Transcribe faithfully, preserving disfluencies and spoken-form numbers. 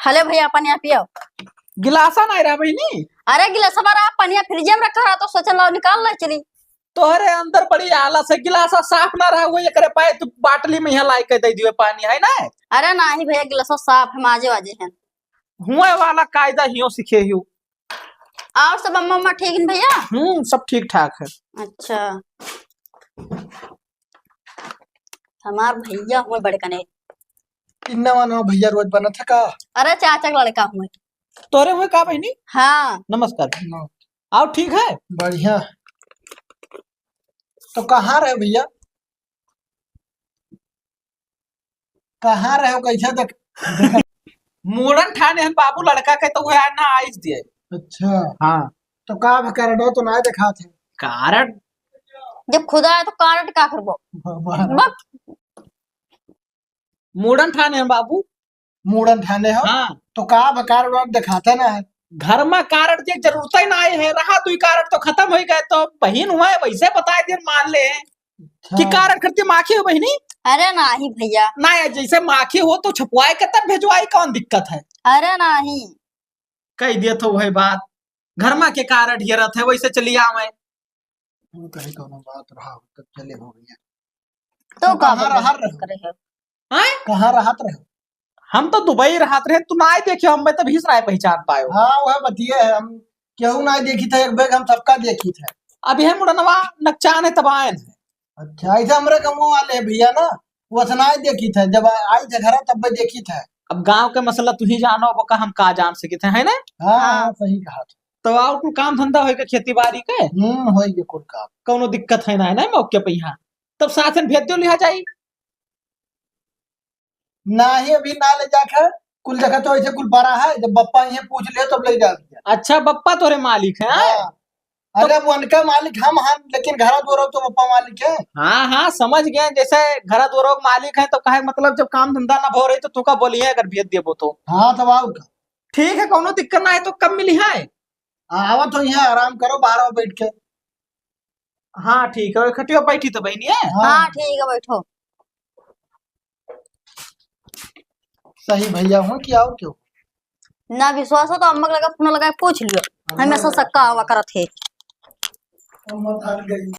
हले भैया, पनिया पियो। गिलासा नाहीं रहा बहिनी? अरे गिलासा रहा, पनिया फ्रिज में रखा रहा, तो सोचन लाओ निकाल ले चली। तोहरे अंदर बड़ी आलस है, गिलासा साफ ना रहा, वही एकरे पाए तू बाटली में यहाँ लाई के दे दिए पानी, है ना? अरे नाहीं भैया, गिलासा साफ है, माजे वाजे हैं। हुए वाला कायदा हियो सीखे हियो। और सब अम्मा अम्मा ठीक हैं भैया? हम्म, सब ठीक ठाक है। अच्छा, हमार भैया हुए बड़े कने। इन्ना वाला भैया रोज बनत है का? अरे चाचा का लड़का हुए। तोरे हुए का बहिनी? हाँ। नमस्कार। नमस्कार। आओ, ठीक है? बढ़िया। तो कहाँ रहे भैया? कहाँ रहे हो, कैसे देख, देख। मूड़न ठाने हैं बाबू लड़का के, तो वह ना आइस दिए। अच्छा। हाँ। तो का अब कार्ड हो तो ना दिखात है? कार्ड? जब खुदा है तो कार्ड का करबो? भगवान। बक। मूड़न ठाने हैं बाबू। मूड़न ठाने हो? हाँ। तो का अब कार्ड वार्ड दिखाते ना है? घर में कार्ड के जरूरत ही ना आए है, रहा दुई कार्ड तो खत्म हो गए, तो बहिन हुआ है वैसे बताए दिन मान ले। अच्छा। कि कार्ड करती माखी हो बहिनी? अरे नाहीं भैया। ना यार, जैसे माखी हो तो छपवाए के तब भेजवाई, कौन दिक्कत है? अरे नाहीं। कह दिया तो वही बात, घर में के कार्ड ये रहते वैसे चली आवे। वो कहीं कौनो बात रहा हो तब चले हो भैया। तो तो का कहाँ बोले? रहत रहे? करे है? हैं? कहाँ रहत रहे? हम तो दुबई रहत रहे, तू नाय देखे, हम तभी से नाय पहचान पायो। हाँ, वह बतिये है, हम केहू नाय देखी था, एक बैग हम सबका देखी था। अब यह मुड़नवा नकचान है, तब आयन है। अच्छा, ऐसे हमरे गाँव वाले हैं भैया ना, वो से नाय देखी था, जब आ-, आई थे घर तब देखी था। अब गाँव के मसला तू ही जानो, वो का हम का जान सकी थे, है ना? हाँ, हाँ। हाँ, सही कहा था। तो और कुल काम धंधा होइगा खेती बाड़ी के? हम्म, होइगा कुल काम। कौनो दिक्कत है ना, है ना मौके पे यहाँ? तब साथ में भेज दो लिहा जाई। नाही, अभी ना ले जाके, कुल जगह तो ऐसे कुल बड़ा है, जब बप्पा ये पूछ ले तब ले जा दिया। अच्छा, बप्पा तोरे मालिक हैं? हाँ। अरे, तो वो उनका मालिक हम, हम, लेकिन घरा द्वारा तो बप्पा मालिक है। हाँ, हाँ, समझ गए। जैसे घरा द्वारा के मालिक है, तो कहे, मतलब, जब काम धंधा ना हो रही, तो तू का बोलिए, अगर भेज देबो तो। हाँ, तब आओ का। ठीक है, कौनो दिक्कत ना है, तो कब मिली है? हाँ, आवत हो यहाँ, आराम करो, बाहर बैठ के। हाँ, ठीक है, खटिया बैठी तो बहनी है। हाँ। हाँ, ठीक है, बैठो। सही भैया हो कि और क्यों? ना विश्वास हो तो अम्मा के लगा फोन लगा के पूछ लियो, हाँ। हमेशा शक्का आवा करत है। अम्मा थक गई।